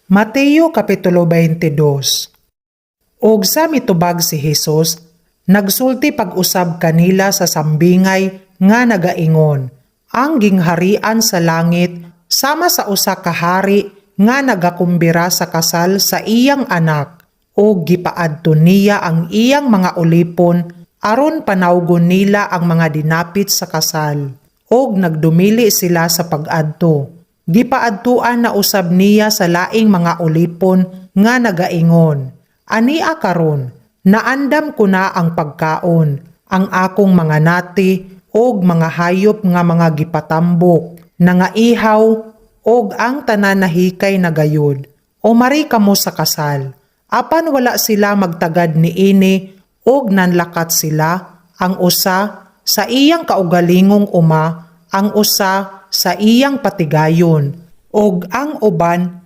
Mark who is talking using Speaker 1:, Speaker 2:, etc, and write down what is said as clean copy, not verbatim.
Speaker 1: Mateo Kapitulo 22. Og sa mitubag si Hesus, nagsulti pag-usab kanila sa sambingay nga nagaingon, "Ang gingharian sa langit sama sa usa ka hari nga nagakumbira sa kasal sa iyang anak, ug gipaadto niya ang iyang mga ulipon aron panawgon nila ang mga dinapit sa kasal, ug nagdumili sila sa pag-adto. Gipaadtuan na usab niya sa laing mga ulipon nga nagaingon, 'Ania karon, naandam ko na ang pagkaon, ang akong mga nati og mga hayop nga mga gipatambok, nangaihaw, og ang tanan nahikay na gayud. Umari kamo sa kasal.' Apan wala sila magtagad niini og nanlakat sila, ang usa sa iyang kaugalingong uma, ang usa sa iyang patigayon, og ang uban